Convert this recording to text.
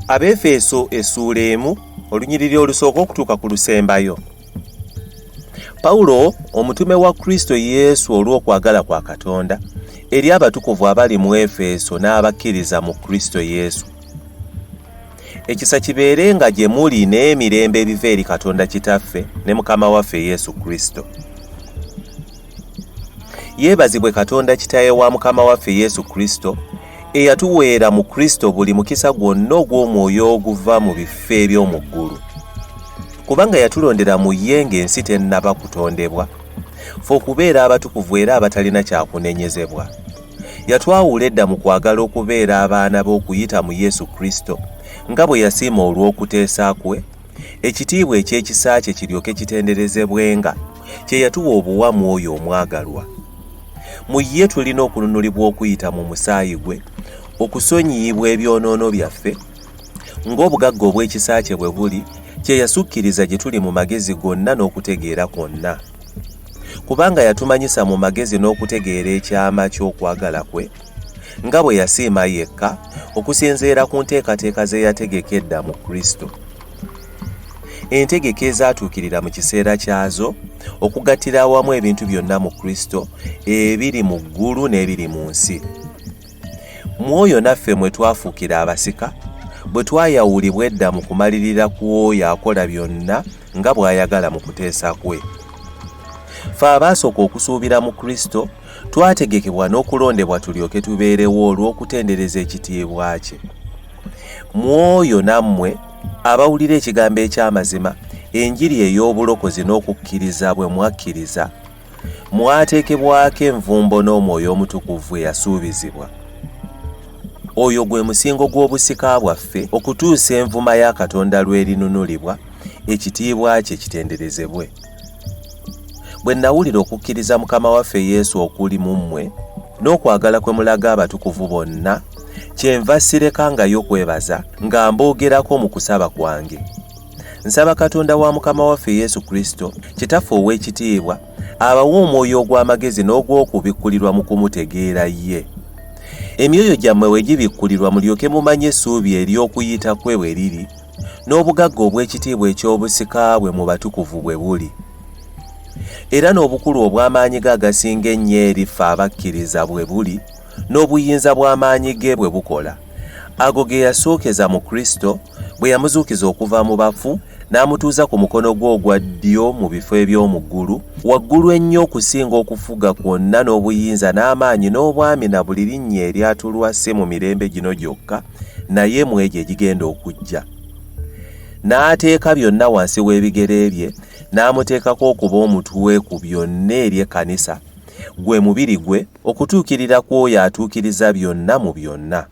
Abeefeso essuula emu olunyiriri olusooka okutuuka ku lusembayo. Pawulo omutume wa Kristo Yesu olw'okwagala kwa Katonda eri abatukuvu abali mu Efeso n'abakkiriza mu Kristo Yesu. Ekisa kibeerenga gye muli n'emirembe ebiva eri Katonda Kitaffe ne Mukama waffe Yesu Kristo. Yeebazibwe Katonda Kitaawe wa Mukama waffe Yesu Kristo, eyatuweera mu Kristo buli mukisa gwonna ogw'omwoyo oguva mu bifo eby'omu ggulu. Kubanga yatulondera mu ye ng'ensi tennaba kutondebwa, ffe okubeera abatukuvu era abatalina kya kunenyezebwa. Yatwawula edda mu kwagala okubeera abaana be okuyita mu Yesu Kristo, nga bwe yasiima olw'okuteesa kwe, ekitiibwa eky'ekisa kye kiryoke kitenderezebwenga, kye yatuwa obuwa mu oyo omwagalwa. Mu ye tulina okununulibwa okuyita mu musaayi gwe, okusonyiyibwa ebyonoono byaffe, ng'obugagga obw'ekisa kye bwe buli, kye yasukkiriza gye tuli mu magezi gonna n'okutegeera kwonna. Kubanga yatumanyisa mu magezi n'okutegeera ekyama ky'okwagala kwe, nga bwe yasiima yekka, okusinziira ku nteekateeka ze yategeka edda mu Kristo. Entegeka ezaatuukirira mu kiseera kyazo, okugattira awamu ebintu byonna mu Kristo, ebiri mu ggulu n'ebiri mu nsi. Mu oyo naffe mwe twafuukira abasika, bwe twayawulibwa edda mu kumalirira kw'oyo akola byonna nga bw'ayagala mu kuteesa kwe. Ffe abaasooka okusuubira mu Kristo, twategekebwa n'okulondebwa tulyoke tubeerewo olw'okutendereza ekitiibwa kye. Mu oyo nammwe abawulira ekigambo eky'amazima, enjiri ey'obulokozi n'okukkiriza bwe mwakkiriza, mwateekebwako envumbo n'Omwoyo Omutukuvu eyasuubizibwa. Oyo gwe musingo gw'obusika bwaffe okutuusa envuma ya Katonda lw'erinunulibwa, ekitiibwa kye kitenderezebwe. Bwe nawulira okukkiriza Mukama waffe Yesu okuli mu mmwe n'okwagala kwe mulaga abatukuvu bonna, kyenva sirekangayo kwebaza nga mboogerako mu kusaba kwange. Nsaba Katonda wa Mukama waffe Yesu Kristo, Kitaffe ow'ekitiibwa, abawe omwoyo ogw'amagezi n'ogw'okubikkulirwa mu kumutegeera ye. Emyoyo gyammwe bwe gibikkulirwa mulyoke mumanye essuubi ery'okuyita kwe bwe liri, n'obugagga obw'ekitiibwa eky'obusika bwe mu batukuvu bwe buli. Era n'obukulu obw'amaanyi ge agasinga ennyo eri ffe abakkiriza bwe buli, n'obuyinza bw'amaanyi ge bwe bukola, ago ge yasookeza mu Kristo bwe yamuzuukiza okuva mu bafu n'amutuuza ku mukono gwe ogwa ddyo mu bifo eby'omu ggulu, waggulu ennyo okusinga okufuga kwonna n'obuyinza n'amaanyi n'obwami na buli linnya eryatulwa si mu mirembe gino gyokka naye mu egyo egigenda okujja. N'ateeka byonna wansi w'ebigere bye, n'amuteekako okuba omutwe ku byonna eri ekkanisa, gwe mubiri gwe, okutuukirira kw'oyo atuukiriza byonna mu byonna.